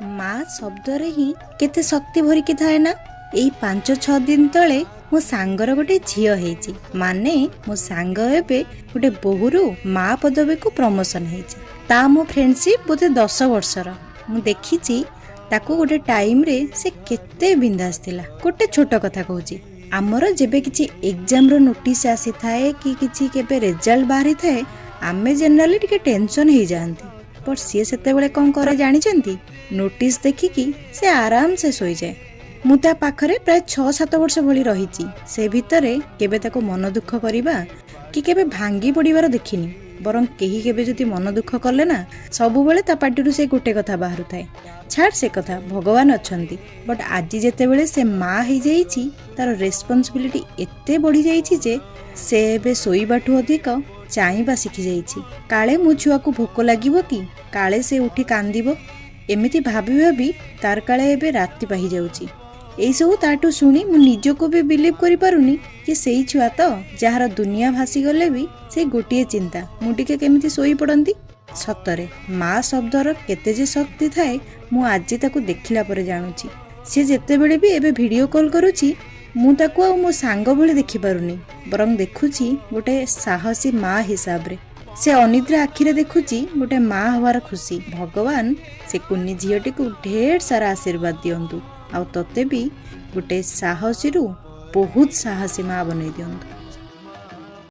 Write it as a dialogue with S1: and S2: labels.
S1: ମା ଶବ୍ଦରେ ହିଁ କେତେ ଶକ୍ତି ଭରିକି ଥାଏ ନା। ଏଇ 5-6 ଦିନ ତଳେ ମୋ ସାଙ୍ଗର ଗୋଟେ ଝିଅ ହେଇଛି। ମାନେ ମୋ ସାଙ୍ଗ ଏବେ ଗୋଟେ ବୋହୂରୁ ମା ପଦବୀକୁ ପ୍ରମୋସନ ହେଇଛି। ତା ମୋ ଫ୍ରେଣ୍ଡସିପ୍ ବୋଧେ 10 ବର୍ଷର। ମୁଁ ଦେଖିଛି ତାକୁ ଗୋଟେ ଟାଇମ୍ରେ ସେ କେତେ ବିନ୍ଦାସ ଥିଲା। ଗୋଟେ ଛୋଟ କଥା କହୁଛି, ଆମର ଯେବେ କିଛି ଏକ୍ଜାମ୍ର ନୋଟିସ୍ ଆସିଥାଏ କି କିଛି କେବେ ରେଜଲ୍ଟ ବାହାରିଥାଏ, ଆମେ ଜେନେରାଲି ଟିକେ ଟେନସନ୍ ହେଇଯାଆନ୍ତି। ବଟ୍ ସିଏ ସେତେବେଳେ କ'ଣ କରେ ଜାଣିଛନ୍ତି? ନୋଟିସ୍ ଦେଖିକି ସେ ଆରାମସେ ଶୋଇଯାଏ। ମୁଁ ତା ପାଖରେ ପ୍ରାୟ 6-7 ବର୍ଷ ଭଳି ରହିଛି। ସେ ଭିତରେ କେବେ ତାକୁ ମନ ଦୁଃଖ କରିବା କି କେବେ ଭାଙ୍ଗି ପଡ଼ିବାର ଦେଖିନି। ବରଂ କେହି କେବେ ଯଦି ମନ ଦୁଃଖ କଲେ ନା, ସବୁବେଳେ ତା ପାଟିରୁ ସେ ଗୋଟେ କଥା ବାହାରୁଥାଏ, ଛାଡ଼ ସେ କଥା, ଭଗବାନ ଅଛନ୍ତି। ବଟ୍ ଆଜି ଯେତେବେଳେ ସେ ମା ହେଇଯାଇଛି, ତାର ରେସ୍ପନ୍ସିବିଲିଟି ଏତେ ବଢ଼ିଯାଇଛି ଯେ ସେ ଏବେ ଶୋଇବାଠୁ ଅଧିକ ଚାହିଁବା ଶିଖିଯାଇଛି। କାଳେ ମୋ ଛୁଆକୁ ଭୋକ ଲାଗିବ କି, କାଳେ ସେ ଉଠି କାନ୍ଦିବ, ଏମିତି ଭାବି ଭାବି ତାର କାଳେ ଏବେ ରାତି ପାହିଯାଉଛି। ଏଇସବୁ ତାଠୁ ଶୁଣି ମୁଁ ନିଜକୁ ବି ବିଲିଭ୍ କରିପାରୁନି କି ସେଇ ଛୁଆ ତ, ଯାହାର ଦୁନିଆ ଭାସିଗଲେ ବି ସେଇ ଗୋଟିଏ ଚିନ୍ତା, ମୁଁ ଟିକେ କେମିତି ଶୋଇପଡ଼ନ୍ତି। ସତରେ ମା ଶବ୍ଦର କେତେ ଯେ ଶକ୍ତି ଥାଏ, ମୁଁ ଆଜି ତାକୁ ଦେଖିଲା ପରେ ଜାଣୁଛି। ସିଏ ଯେତେବେଳେ ବି ଏବେ ଭିଡ଼ିଓ କଲ୍ କରୁଛି, ମୁଁ ତାକୁ ଆଉ ମୋ ସାଙ୍ଗ ଭଳି ଦେଖିପାରୁନି, ବରଂ ଦେଖୁଛି ଗୋଟେ ସାହସୀ ମା ହିସାବରେ। ସେ ଅନିଦ୍ରା ଆଖିରେ ଦେଖୁଛି ଗୋଟେ ମା ହବାର ଖୁସି। ଭଗବାନ ସେ କୁନି ଝିଅଟିକୁ ଢେର ସାରା ଆଶୀର୍ବାଦ ଦିଅନ୍ତୁ, ଆଉ ତତେ ବି ଗୋଟେ ସାହସୀରୁ ବହୁତ ସାହସୀ ମା ବନେଇ ଦିଅନ୍ତୁ।